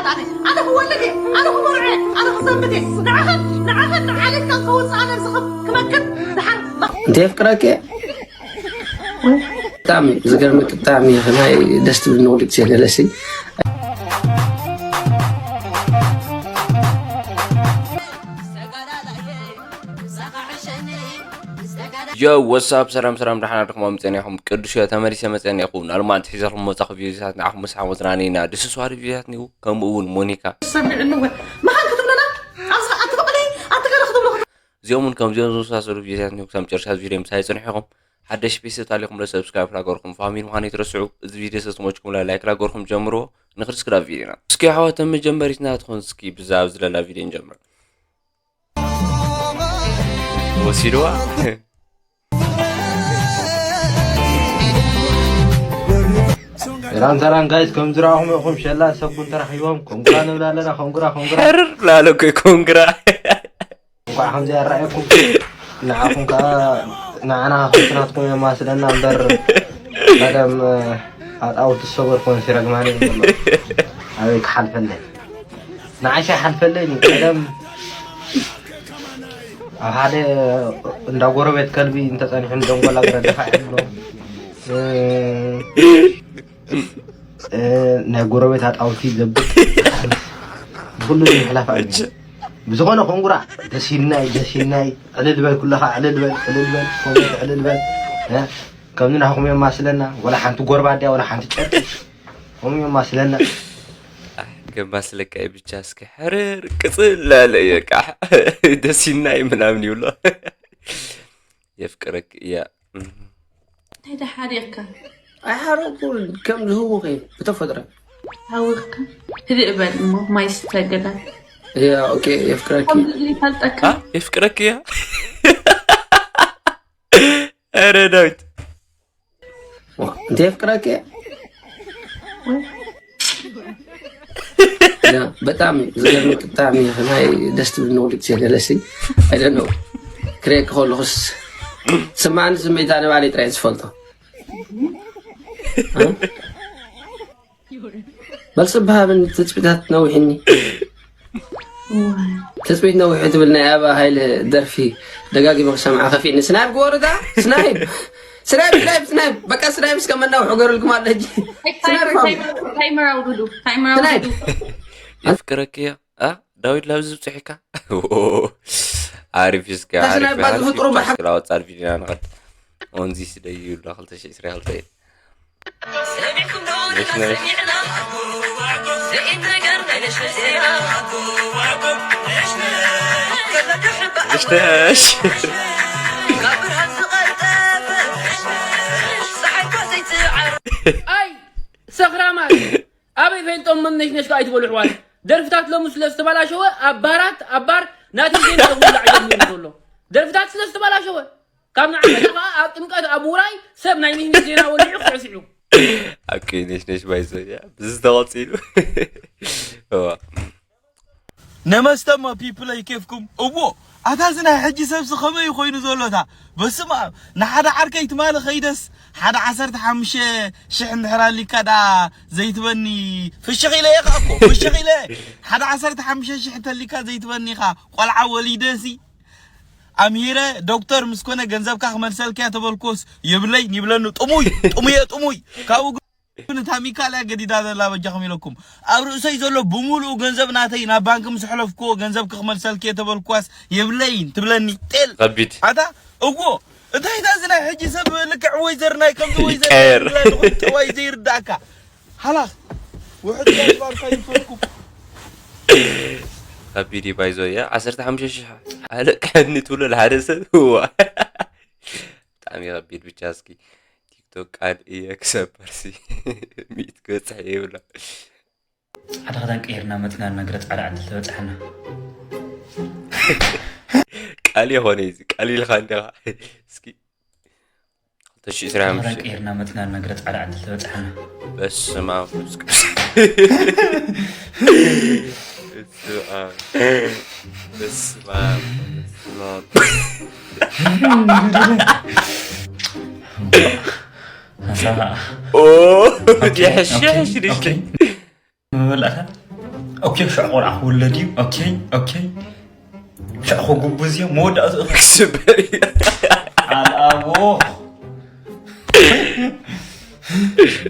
ኣነ ክወልድ እየ፣ ኣነ ክመርዖ እየ፣ ኣነ ክዘምት እየ። ንዓኸን ንዓኸን ንዓሌትካ ከውፅእ ኣነ ዝኽብ ክመክር ድሓር እንተ የፍቅረኪ ብጣዕሚ ዝገርመኪ ብጣዕሚ ናይ ደስ ትብል ንውልቅ ሴ ገለሲ ዮ ወሳብ ሰላም ሰላም ደሓና ድኹም መፀኒኹም ቅዱስ ዮ ተመሊሰ መፀኒኹ ናልማንት ሒዘኹም መፃኹ ቪዲዮታት ንዓኹም ምስሓ መዝናነይና ደስስዋሪ ቪዲዮታት ኒው ከምኡ እውን ሞኒካ ሰሚዕኒ እውን መኻን ክትብለና ኣብዚ ኣትበቕሊ ኣትገለ ክትብሉ እዚኦም እውን ከምዚኦም ዝመሳሰሉ ቪዲዮታት ኒው ክሳብ መጨረሻ ቪዲዮ ምሳይ ፅንሑ ኢኹም ሓደሽ ቤተሰብ ታሊኹም ለሰብስክራይብ ላገርኩም ፋሚሊ ምዃን ይትረስዑ እዚ ቪዲዮ ሰዝተመችኩም ላይክ ላገርኩም ጀምርዎ ንክርስክራ ቪዲዮና እስኪ ኣሕዋት መጀመሪትና ትኾን እስኪ ብዛብ ዝለላ ቪዲዮ ንጀምር ወሲድዋ ሰላም ሰላም ጋይስ ከም ዝረኣኹም ኢኹም ሸላ ሰጉን ተራኺቦም ኮንግራ ንብል ኣለና ኮንግራ ኮንግራ ሕርር ላለ ኮይ ኮንግራ እንኳዕ ከምዚ ኣረኣየኩም ንዓኹም ከዓ ንዓና ከምቲ ናትኩም የማስለና እምበር ቀደም ኣጣውቲ ዝሰበርኩ ወንሲ ረግማኒ ኣሎ ኣበይ ክሓልፈለይ ንዓሻ ሓልፈለይ ቀደም ኣብ ሓደ እንዳ ጎረቤት ከልቢ እንተፀኒሑ ንደንጎላ ግረ ደፋዕ ይብሎ ናይ ጎረቤት ኣጣውቲ ዘብጥ ብኩሉ ምሕላፍ ኣለ ብዝኾነ ኮንጉራ ደሲልናይ ደሲልናይ ዕልል በል ኩለኻ ዕልል በል ዕልል በል ኮሜት ዕልል በል ከምዚ ናኹም የማስለና ወላ ሓንቲ ጎርባድያ ወላ ሓንቲ ጨርቂ ከምኡ እዮም ማስለና። ገማስለካ እዩ ብቻ እስኪ ሕርር ቅፅል ላለ እዩ ቃሕ ደሲናይ ምናምን ይብሎ የፍቅረክ እያ እንታይ ደሓዲቕካ ኣይሓረኩን ከም ዝህውኽ እዩ ብተፈጥረ ሃዊኽካ ህድእ በል እሞ ማይ ስተ ገዳም እያ ኦኬ የፍቅረኪ ከምዚ ዘይፈልጠካ የፍቅረክ እያ ኧረ ዳዊት እንተ የፍቅረኪ ብጣዕሚ ዝገርመኪ ብጣዕሚ ናይ ደስ ትብል ንውልቅ ሴ ገለሲ ኣይደነው ክርእየኪ ከለኹስ ስማዕኒ ስምዒታ ንባዕለይ ጥራይ ዝፈልጦ መልሲ ብሃብን ትፅቢታት ነዊሕኒ ትፅቢት ነዊሑ ትብል ናይ ኣበ ሃይለ ደርፊ ደጋጊመ ክሰምዓ ከፊእኒ ስናይብ ግበሩ እታ ስናይብ ስናይብ ስናይብ ስናይብ በቃ ስናይብ እስከ መናውሑ ገሩልኩም ኣሎ ሕጂ ስናይብ ፋም ታይመር ኣውርዱ ታይመር ኣውርዱ የፍቅረኪ ያ ዳዊት ላብዚ ዝብፅሕካ ኣሪፍ እስከ ኣሪፍ ስናይብ ባዚ ፍጥሩ ብሓ ክላወፃል ቪዲዮና ንኸድ ኦንዚ ስደዩ ይብላ ክልተ ሽዕ ስሪያ ክልተ ኣይ ሰኽራማት ኣበይ ፈልጦም መነሽነሽ ኣይትበሉ ኣሕዋት ደርፍታት ሎሚ ስለ ዝተበላሸወ ኣብ ባራት ኣብ ባር ናተይ ዜና ይኹላዕ ጀሚሩ ዘሎ ደርፍታት ስለ ዝተበላሸወ ካብ ንዓመታ ከዓ ኣብ ጥምቀት ኣብ ውራይ ሰብ ናይ ንሽነሽ ዜና ወሊዑ ክስዕስዑ ኣብ ከይነሽነሽ ባይዘ ብዝተቐፂሉ ነመስተ እሞ ፒፕለይ ኬፍኩም እዎ ኣታ እዚ ናይ ሕጂ ሰብሲ ከመይ ኮይኑ ዘሎ እታ በስመ ኣብ ንሓደ ዓርከይ ትማሊ ከይደስ ሓደ ዓሰርተ ሓሙሽተ ሽሕ እንድሕር ኣሊካ ደኣ ዘይትበኒ ፍሽኽ ኢለ እየ ከኣ እኮ ፍሽኽ ኢለ ሓደ ዓሰርተ ሓሙሽተ ሽሕ እንተሊካ ዘይትበኒ ኢኻ ቆልዓ ወሊደሲ ኣምሂረ ዶክተር ምስ ኮነ ገንዘብካ ክመልሰልካ እየ ተበልኩስ የብለይን ይብለኒ ጥሙይ ጥሙየ ጥሙይ ካብኡ ግን እታ ሚካል እያ ገዲዳ ዘላ በጃኹም ኢለኩም ኣብ ርእሰይ ዘሎ ብምሉኡ ገንዘብ ናተይ ናብ ባንክ ምስ ኣሕለፍክዎ ገንዘብ ክኽመልሰልኪ እየ ተበልኩዋስ የብለይን ትብለኒ ጤል ከቢድ ኣታ እዎ እንታይ እታ እዚ ናይ ሕጂ ሰብ ልክዕ ወይዘር ናይ ከምዚ ወይዘር ይቀየር። ይብላ ንኹን ጠዋይ ዘይርዳእካ ሓላኽ ውሕድ ያስባልካ ይፈልኩም ከቢድ እዩ ባይዞ እያ ዓሰርተ ሓሙሽተ ሽሕ ኣለቅሐኒ ትብሎ ንሓደ ሰብ እዋ ብጣዕሚ ከቢድ ብቻ እስኪ ቲክቶክ ቃል እየ ክሰበር ሲ ሚእቲ ክበፅሕ እየ ይብሎ ሓደ ክዳን ቀይርና መፂና ነግረ ፃዕዳ ዕድል ተበፃሐና ቃል የኾነ እዚ ቃል ኢልካ እንዲኻ እስኪ ክልተ ሺሕ ዕስራን ሓሙሽተን ቀይርና መፂና ነግረ ፃዕዳ ዕድል ተበፃሐና በስመ ኣብ መንፈስ ቅዱስ በስመ ኣብ በስመ ኣብ ኦ የሕሽ የሕሽ ንሽተይ ምበላእካ ኦኬ፣ ሽዑ ቆልዓ ክውለድ እዩ። ኦኬ፣ ኦኬ። ሽዑ ክጉብዝ እዩ። መወዳእትኡ ክስበር እዩ። ኣልኣቦ።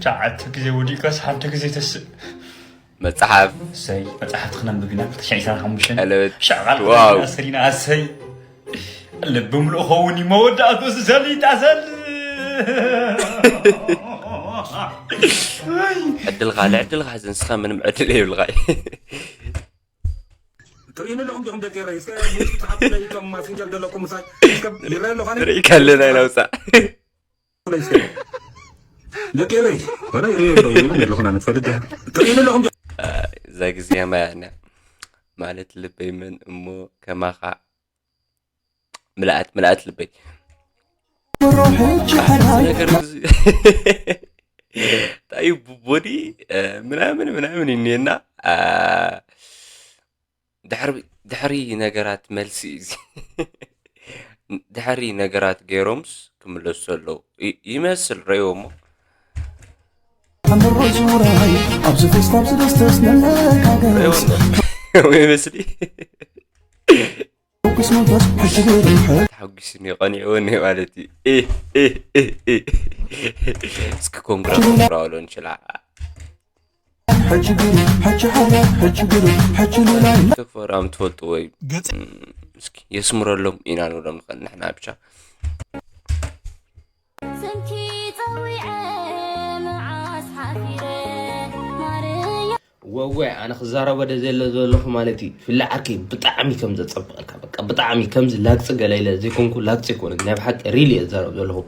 ሸዓተ ግዜ ወዲቀስ ሓንቲ ግዜ ተስእ። መጽሓፍ። እሰይ፣ መጽሓፍቲ ክነንብብ ኢና። ክልተ ሽሕን ዕስራን ሓሙሽተን። ቀለበት። ሽዑ ቃል ዋው። ኣሰሪና፣ ኣሰይ። ልቢ ምሉእ ኸውን እዩ መወዳእትኡ ዝሰሊጥ ኣሰል። ዕድልኻ፣ ንዕድልኻ ሕዘን፣ ንስኻ ምንም ዕድል የብልኻ። ትርእይኒ ኣለኹም ዲኹም ደቂ ኤረይ? እስከ ብውሽጢ ጽሓፉለይ፣ እቶም ማሲንጀር ዘለኩም ምሳይ። እስከ ይረአ ኣሎ ኻነ? ንርኢ ከለና ኢና ውጻእ። ደቂ ኤረይ፣ ወላ ይርእዮ ኣለኹ፣ ይርእዮ ኣለኹ፣ ኣነ ትፈልጥ ዲኻ? ትርእይኒ ኣለኹም ዲኹም? እዛ ግዜ ማያና ማለት ልበይ መን እሞ ከማኻ ምልኣት፣ ምልኣት ልበይ። ነገር እዚ እንታይ እዩ፣ ቦዲ፣ እ፣ ምናምን ምናምን ይኔና፣ እ፣ ድሕሪ፣ ድሕሪ ነገራት መልሲ እዩ። ድሕሪ ነገራት ገይሮምስ ክምለሱ ኣለዉ ይ-፣ ይመስል፣ ረእይዎ እሞ። ኣምሮ ዙራይ ኣብዚ ፌስታ ኣብዚ ደስተስ ነመካገስ ወይ መስሊ። ፎኩስ መንፈስ ሕጂ ገይሩ ተሓጒስኒ፣ ቀኒዕወኒ ማለት እዩ። እ፣ እ፣ እ፣ እ። እስኪ ኮንግራ፣ ኮንግራ በሎ እንችላ። ሕጂ ገይሩ፣ ሕጂ ሓራ፣ ሕጂ ገይሩ፣ ሕጂ ሉላይ። ቲክቶክ ፎራም ትፈልጥዎ እዩ። ገጽ- እም፣ እስኪ የስምረሎም ኢና ንብሎም ንኽእል ንሕና ብቻ። ስምኪ ጸዊዐ መዓስ ሓፊረ ማርያ። ወወ፣ ኣነ ክዛረቦ ደ ዘለ ዘለኹ ማለት እዩ። ፍለ ዓርከይ ብጣዕሚ ከም ዘጸብቐካ፣ በቃ ብጣዕሚ ከምዚ ላግጺ ገለ ኢለ ዘይኮንኩ፣ ላግጺ ኣይኮነን፣ ናይ ብሓቂ ሪል እየ ዝዛረብ ዘለኹ።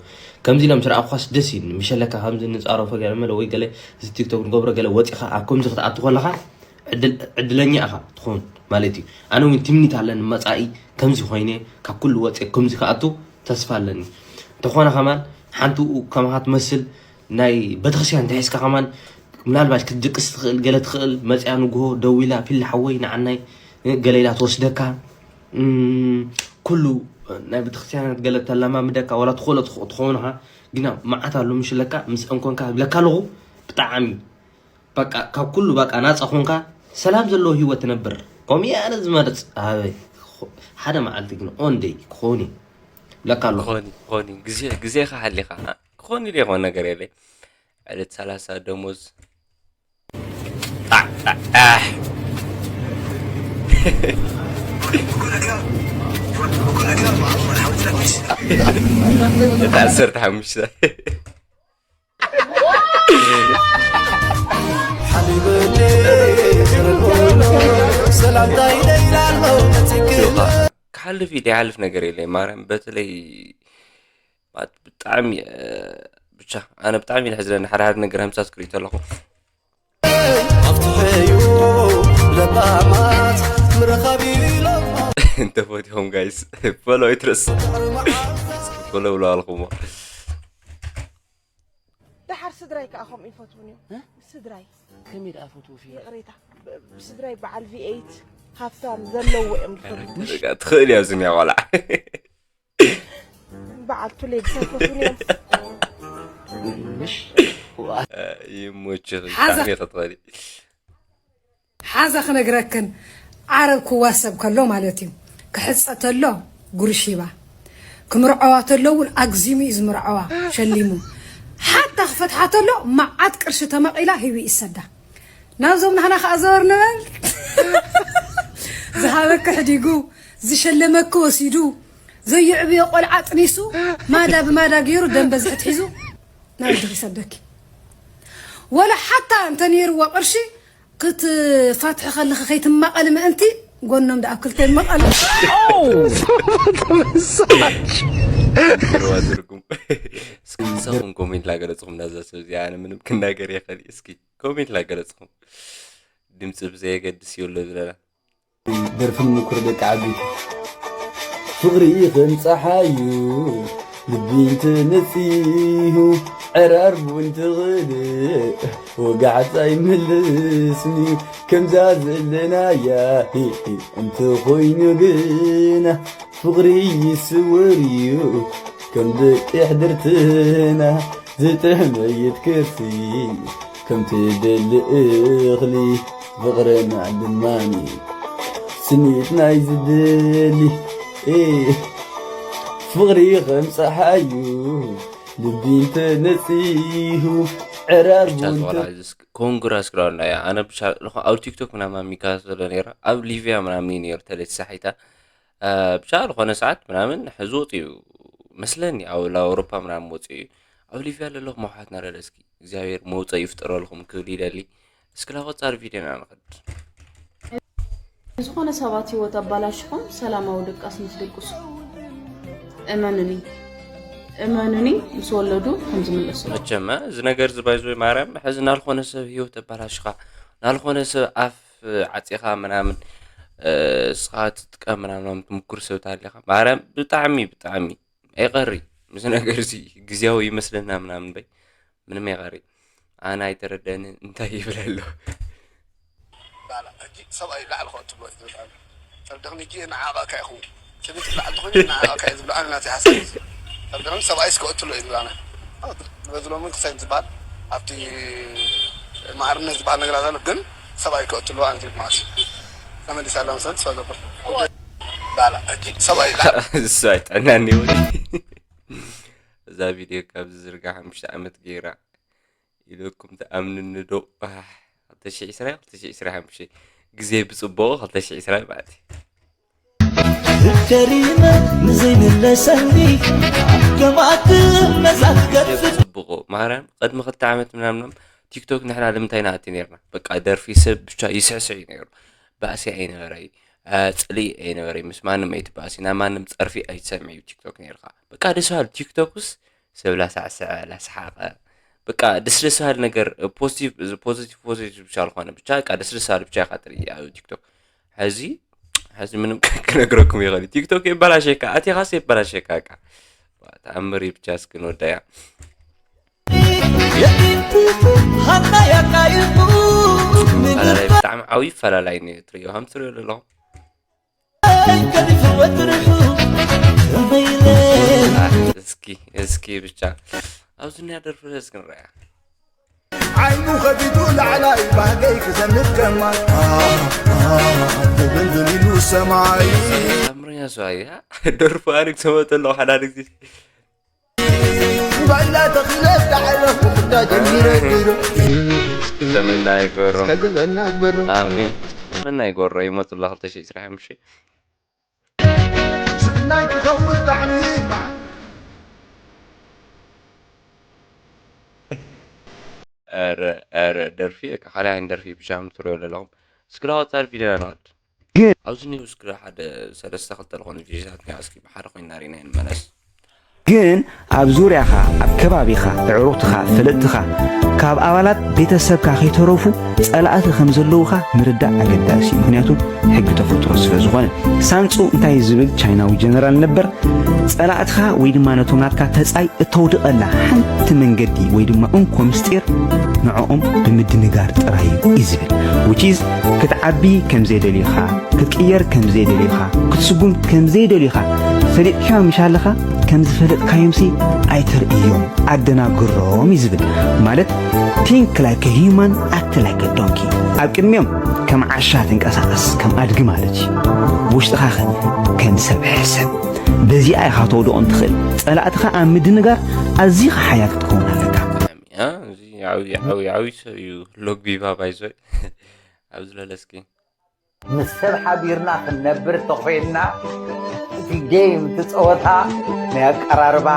ከምዚ ኢሎም ስርኣብኳስ ደስ ይብልኒ። ምሸለካ ከምዚ ንጻረፎ ገለ መለ ወይ ገለ እዚ ቲክቶክ ንገብሮ ገለ ወጺኻ ኣብ ከምዚ ክትኣቱ ከለኻ ዕድል-፣ ዕድለኛ ኢኻ ትኸውን ማለት እዩ። ኣነ እውን ትምኒት ኣለኒ መጻኢ ከምዚ ኮይነ ካብ ኩሉ ወጺአ ከምዚ ክኣቱ ተስፋ ኣለኒ። እንተኾነ ከማን ሓንቲ ከማኻ ትመስል ናይ ቤተክርስትያን እንተሒዝካ ከማን ምናልባሽ ክትድቅስ ትኽእል፣ ገለ ትኽእል መጽያ ንግሆ ደው ኢላ ፊል ሓወይ ንዓናይ ገለ ኢላ ትወስደካ። እም፣ ኩሉ ናይ ቤተክርስትያናት ገለ ተለማምደካ ዋላ ትኽእሎ ትኽ-፣ ትኸውን ኢኻ። ግና መዓት ኣሎ ምሽለካ ምስ እንኮንካ ይብለካ ኣለኹ። ብጣዕሚ በቃ ካብ ኩሉ በቃ ናጻ ኮንካ ሰላም ዘለዎ ህይወት ትነብር። ከምኡ እየ ኣነ ዝመርጽ። ኣበይ ሓደ መዓልቲ ግን ኦን ደይ ክኸውን እዩ ይብለካ ኣለኹ። ክኾን እዩ፣ ክኾን እዩ። ግዜ፣ ግዜኻ ሓሊኻ። ክኾን ኢሉ ይኾን ነገር የለይ። ዕለት ሰላሳ ደሞዝ። ጣዕ፣ ጣዕ፣ ኣሕ። እታ ዓሰርተ ሓሙሽተ። ሓቢበኒ ዝረድኦ ሰላምታ ኢለ ኢላሎ መጺክላ። ክሓልፍ እዩ፣ ዘይሓልፍ ነገር የለይ። ማርያም፣ በተለይ ማለት ብጣዕሚ፣ እ፣ ብቻ ኣነ ብጣዕሚ እዩ ዝሕዝነኒ ሓደ ሓደ ነገር፣ ከምሳስ ክሪኢ ተለኹ። ኣብቲ ሕዩ ለባማት ምርኻብ ኢሎም። እንተፈቲኹም ጋይስ፣ ፎሎ ኣይትረስ። ፎሎ ብለዋልኹሞ። ደሓር ስድራይ ከኣ ከምኡ ይፈትዉን እዮም። እ? ስድራይ። ከመይ ደኣ ፈትዉ ፊ? ይቕሬታ። ብ-፣ ስድራይ በዓል ቪ ኤይት ሃብታም ዘለዎ እዮም ዝፈትዉ። በቃ ትኽእል እያ ዝኒያ ቆልዓ። በዓል ቱሌ ዝፈትዉን እዮም። ምሽ? ይሞችኺ፣ ሓዛ። ብጣዕሚ ኢኺ ትኽእሊ። ሓዛ ክነግረክን፣ ዓረብ ክዋሰብ ከሎ ማለት እዩ። ክሕጸ ተሎ ጉርሽ ሂባ። ክምርዐዋ ተሎ እውን ኣግዚሙ እዩ ዝምርዐዋ፣ ሸሊሙ። ሓታ ክፈትሓ ተሎ መዓት ቅርሺ ተመቒላ ሂቡ ይሰዳ። ናብዞም ናህና ከኣ ዘወር ንበል። ዝሃበኪ ሕዲጉ፣ ዝሸለመኪ ወሲዱ፣ ዘየዕብዮ ቆልዓ ጥኒሱ፣ ማዳ ብማዳ ገይሩ ደም በዝሒ ትሒዙ ናብ ድኺ ሰደኪ። ወላ ሓታ እንተ ነይርዋ ቅርሺ ክትፋትሒ ከለኺ ከይትማቐሊ ምእንቲ ጎኖም ደኣ ኣብ ክልተ ይመቐሉ። ርዋ ትርጉም። እስኪ ንሳኹም ኮሜንት ላገለጽኹም ናዛ ሰብ እዚኣ፣ ኣነ ምንም ክናገር የኸል። እስኪ ኮሜንት ላገለጽኹም። ድምፂ ብዘየገድስ ይብሎ ዝለና። ደርፊ ንምኩር ደቂ ዓበይቲ። ፍቕሪ ከም ጸሓዩ ልቢ እንተነጺሁ፣ ዕራርቡ እንትኽልእ ወጋሕታ ይምልስኒ። ከምዛ ዘለናያ ሂ ሂ እንተኾይኑ ግና፣ ፍቕሪ ይስውር እዩ ከም ደቂ ሕድርትና። ዝጥዕመየት ከርሲ ከም ትደሊ እኽሊ፣ ፍቕርና ድማኒ ስኒት ናይ ዝደሊ፣ ኤ፣ ፍቕሪ ከም ጸሓዩ ልቢ እንተነጺሁ ዕራርቡ ብቻ እንተ ዝኾነ ኮንግራ ስክራውንዳ እያ። ኣነ ብቻ ልኾ ኣብ ቲክቶክ ምናምን የሚከታተሎ ነይረ፣ ኣብ ሊቪያ ምናምን እዩ ነይሩ ተለቲ ሳሒታ። ብቻ ዝኾነ ሰዓት ምናምን ሕዚ ወፂኡ መስለኒ ኣብ ኣውሮፓ ምናምን ወፂኡ እዩ። ኣብ ሊቪያ ለለኹም ኣሕዋትና ረደ እስኪ እግዚኣብሔር መውፀኢ ይፍጠረልኩም ክብል ይደሊ። እስኪ ናብ ቀፃሊ ቪድዮና ንኸድ። ዝኾነ ሰባት ህይወት ኣባላሽኹም ሰላማዊ ድቃስ ምስ ድቅሱ እመኑኒ እመኑኒ ምስ ወለዱ ከም ዝምለሱ። መቸመ እዚ ነገር እዚ ባይዞ ማርያም ሕዚ ናልኾነ ሰብ ህይወት ኣባላሽኻ ናልኾነ ሰብ ኣፍ ዓፂኻ ምናምን እስኻ ትጥቀም ምናምን ትምኩር ሰብ ታሊኻ ማርያም ብጣዕሚ ብጣዕሚ ኣይቐሪ። ምስ ነገር እዚ ግዜያዊ ይመስለና ምናምን በይ ምንም ኣይቐሪ። ኣነ ኣይተረደንን እንታይ ይብል ኣሎ። ባላ ሕጂ ሰብኣይ ላዕሊ ከእትሎ እዩ ዝብል ኣሎ። ሰብ ድኽኒ እጂ እናዓቐእካ ኢኹ ሰበይቲ ላዕሊ ትኾኒ እናዓቐእካ እዩ ዝብል ኣነ ናተይ ሓሳብ እዩ። ሰብ ድኽኒ ሰብኣይ እስከ እትሎ እዩ ዝብል ኣነ ዝበዝሎ ምን ክሳይ ዝበሃል ኣብቲ ማዕርነት ዝበሃል ነገራት ኣሎ ግን ሰብኣይ ከእትሎ ኣነ ዝብል ማለት እዩ። ተመሊሳ ኣላ መሰል ሰብ ዘበር ባላ ሕጂ ሰብኣይ ላዕሊ እሱ ኣይጠዕናኒ ወይ እዛ ቪድዮ ካብ ዝዝርጋ ሓሙሽተ ዓመት ገይራ ኢለኩም ትኣምንኒ ዶ? ኣሕ፣ ክልተ ሽሕ ዕስራ ክልተ ሽሕ ዕስራ ሓሙሽተ ግዜ ብፅቡቕ ክልተ ሽሕ ዕስራ ማለት እዩ። ተሪመ ንዘይምለሰኒ ገማት መዛት ግዜ ብፅቡቑ ማርያም ቅድሚ ክልተ ዓመት ምናምኖም ቲክቶክ ንሕና ልምንታይ ንኣቲ ነርና በቃ ደርፊ ሰብ ብቻ ይስዕስዕ እዩ ነይሩ። ባእሲ ኣይነበረይ፣ ፅልኢ ኣይነበረይ፣ ምስ ማንም ኣይትባእሲ፣ ናብ ማንም ፀርፊ ኣይትሰምዕ እዩ ቲክቶክ ነይርካ። በቃ ደስ በሃሊ ቲክቶክ ውስ ሰብ ላሳዕሰዐ ላሰሓቐ በቃ ደስ ደስ በሃሊ ነገር ፖዚቲቭ ፖዚቲቭ ፖዚቲቭ ብቻ ዝኾነ ብቻ በቃ ደስ ደስ በሃሊ ብቻ ኢኻ ትርኢ ኣብ ቲክቶክ። ሕዚ ሕዚ ምንም ክነግረኩም ይኽእል እዩ። ቲክቶክ የበላሸካ፣ ኣቲኻስ የበላሸካ። በቃ ተኣምር እዩ። ብቻ እስኪ ንወዳያ የዲንቱ ሃና ያቃይቁ ፈላላይ ብጣዕሚ ዓብዪ ፈላላይ እዩ ትርእዮ ከም ትርእዮ ዘለኹም። ገዲፉ ወጥርሑ ተመይለ እስኪ እስኪ ብቻ ኣብዚ ኒያ ደርፊ እስኪ ንረያ። ዓይኑ ከፊቱ ላዕላይ ባህገይ ክሰምት ከማይ ብብንብን ኢሉ ሰማይ ኣምርኛ ሰዋይ ደርፉ ኣሪግ ሰመት ኣለኹ ሓዳድ ግዜ ባይላ ተኺለ ዳዕለ ክዳ ጀሚረ ገይሩ ሰምና ይገሮ ከዚ ዘናግበሩ ኣሜን። ምና ይጎሮ ይመፅላ ክልተ ሺ ዕስራ ሓሙሽተ ስብናይ ክኸውን ጣዕሚ ኧረ ኧረ ደርፊ በቃ ካልኣይ ዓይነት ደርፊ ብቻ ምትሪኦ ዘለኹም። እስኪ ላወጣ ቪድዮ ናት ግን- ኣብዚ ኒው እስኪ ሓደ ሰለስተ ክልተ ዝኾኑ ቪድዮታት ኒያ እስኪ ብሓደ ኮይና ሪና ንመለስ። ግን ኣብ ዙርያኻ ኣብ ከባቢኻ ኣዕሩኽትኻ ፈለጥትኻ ካብ ኣባላት ቤተሰብካ ከይተረፉ ጸላእቲ ከም ዘለዉኻ ምርዳእ ኣገዳሲ እዩ። ምክንያቱ ሕጊ ተፈጥሮ ስለ ዝኾነ። ሳንጹ እንታይ ዝብል ቻይናዊ ጀነራል ነበር፣ ጸላእትኻ ወይ ድማ ነቶም ናትካ ተጻይ እተውድቐላ ሓንቲ መንገዲ ወይ ድማ እንኮ ምስጢር ንዕኦም ብምድንጋር ጥራይ እዩ እዩ ዝብል። Which is ክትዓቢ ከም ዘይደልዩኻ፣ ክትቅየር ከም ዘይደልዩኻ፣ ክትስጉም ከም ዘይደልዩኻ ፈሊጥካዮም ምሽ ኣለኻ ከም ዝፈለጥካዮምሲ ኣይተርእዮም፣ ኣደናግሮም እዩ ዝብል። ማለት think like a human, act like a donkey። ኣብ ቅድሚኦም ከም ዓሻ ትንቀሳቐስ ከም ኣድጊ ማለት እዩ። ውሽጥኻ ኸ ከም ሰብ ሕሰብ። በዚኣ ኢኻ ተውድቖም ትኽእል። ጸላእትኻ ኣብ ምድንጋር ኣዚኻ ሓያል ክትከውን ኣለካ። ያ፣ እዚ ዓብዪ ዓብዪ ዓብዪ ሰብ እዩ ሎግቢባ ባይዞይ ኣብዚ ለለስኪ ምስ ሰብ ሓቢርና ክንነብር ተኾይንና እቲ ጌም እቲ ጸወታ ናይ ኣቀራርባ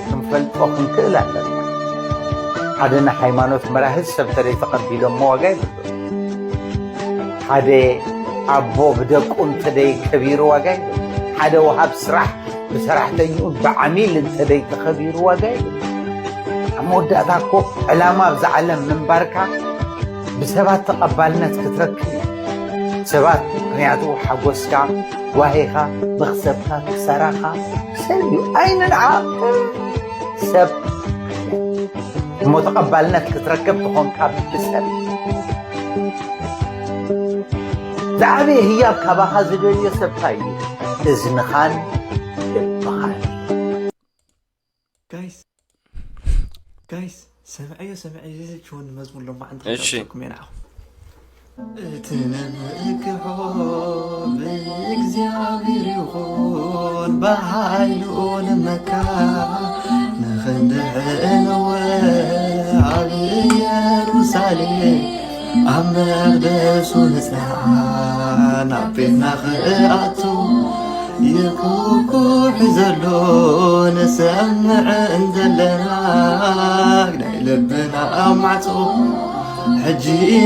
ክንፈልጦ ክንክእል ኣለና። ሓደ ንሃይማኖት መራህዝ ሰብ ተደይ ተቐቢሎሞ ዋጋ ይብሉ። ሓደ ኣቦ ብደቁ እንተደይ ከቢሩ ዋጋ ይብሉ። ሓደ ወሃብ ስራሕ ብሰራሕተኛኡ ብዓሚል እንተደይ ተኸቢሩ ዋጋ ይብሉ። ኣብ መወዳእታ እኮ ዕላማ ኣብዛ ዓለም ምንባርካ ብሰባት ተቐባልነት ክትረክብ እዩ። ሰባት ምኽንያቱ ሓጎስካ፣ ጓሂኻ፣ መኽሰብካ፣ ክሳራኻ ሰብ እዩ። ኣይንንዓቕ ሰብ እሞ ተቐባልነት ክትረክብ ተኾንካ ብሰብ ዝዓበየ ህያብ ካባኻ ዝደልዮ ሰብ እንታይ እዩ? እዝንኻን ልብኻን። ጋይስ ጋይስ ሰምዐዮ ሰምዐዮ እዚ ችውን መዝሙር ሎማዕንቲ እሺ። ክጋብዘኩም እየ ንዓኹም። እቲ ንምእክሖ ብእግዚኣብሔር ይኹን፣ ብሓይሉ ንመካ። ንኽንድሕን እወ ኣብ ኢየሩሳሌም፣ ኣብ መቕደሱ ንጽናዕ፣ ናብ ቤትና ክኣቱ ይኩኩሕ ዘሎ ንሰምዕ እንደለና፣ ናይ ልብና ማዕጾ ሕጂ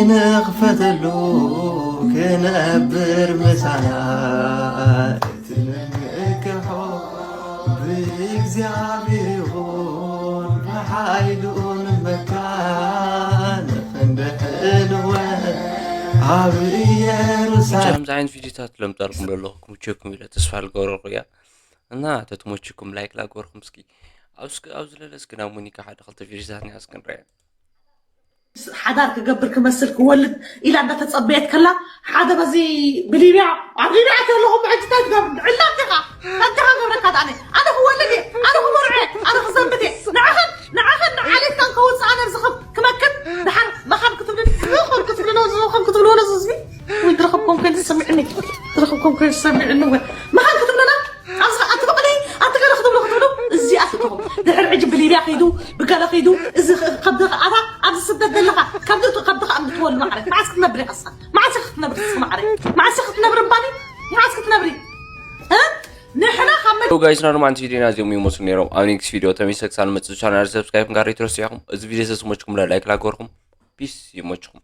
ንኽፈተሉ፣ ክነብር ምሳና። እቲ ንምእክሖ ብእግዚኣብሔር ይኹን፣ ብሓይሉ ንመካ። ንኽንድሕን እወ ኣብ ኢየሩሳሌም። ከምዚ ዓይነት ቪድዮታት ለምጣልኩም ዘለኹ ክምችኩም ኢለ ተስፋ ልገብረኩ እያ። እና ተትሞችኩም ላይክ ላገርኩም እስኪ። ኣብ እስኪ ኣብ ዝለለ እስኪ ናብ ሙኒካ ሓደ ክልተ ቪድዮታት ንያ እስኪ ንረኣየን። ሓዳር ክገብር ክመስል ክወልድ ኢላ እንዳተጸበየት ከላ፣ ሓደ በዚ ብሊብያ ኣብ ሊብያ ከለኹም ሕጂ እንታይ ትገብሩ? ዕላም ዲኻ? እንታይ ገብረካ? ኣነ ኣነ ክወልድ እየ፣ ኣነ ክመርዖ እየ፣ ኣነ ክዘምት እየ። ንዓኸን ንዓኸን ንዓሌትካን ከውፅእ ኣነ ኣብዚ ከም ክመክር ድሓር መኻን ክትብልን ከም ክትብልዎ ከም ክትብልዎ ነዚ ህዝቢ ወይ ድረኸብኩም ከይኑ ዝሰሚዕኒ ድረኸብኩም ከይኑ ዝሰሚዕኒ ወይ መኻን ክትብለና ኣብዚ ኣቲ በቕሊ ኣቲ ገለ ክትብሉ ክትብሉ እዚ ኣትኹም ድሕር ዕጅ ብሊብያ ከይዱ ብገለ ከይዱ እዚ ከብዲ ኣታ ኣብዚ ስደት ዘለኻ ከብዲ ከብዲ ከኣ እንትትወሉ ማዕረ መዓስ ክትነብሪ ከሳ መዓስ ክትነብሪ ማዕረ መዓስ ክትነብሪ እምባኒ መዓስ ክትነብሪ እ ንሕና ካብ መ- ጋይስና ድማ ንቲ ቪዲዮና እዚኦም ይመስሉ ነይሮም። ኣብ ኔክስት ቪዲዮ ተመልሰ ክሳብ ንመፅእ ቻናል ሰብስክራይብ ጋር ይትረሱ ኢኹም። እዚ ቪዲዮ ተስሞችኩም ላይክ ላገርኩም ፒስ ይመችኩም።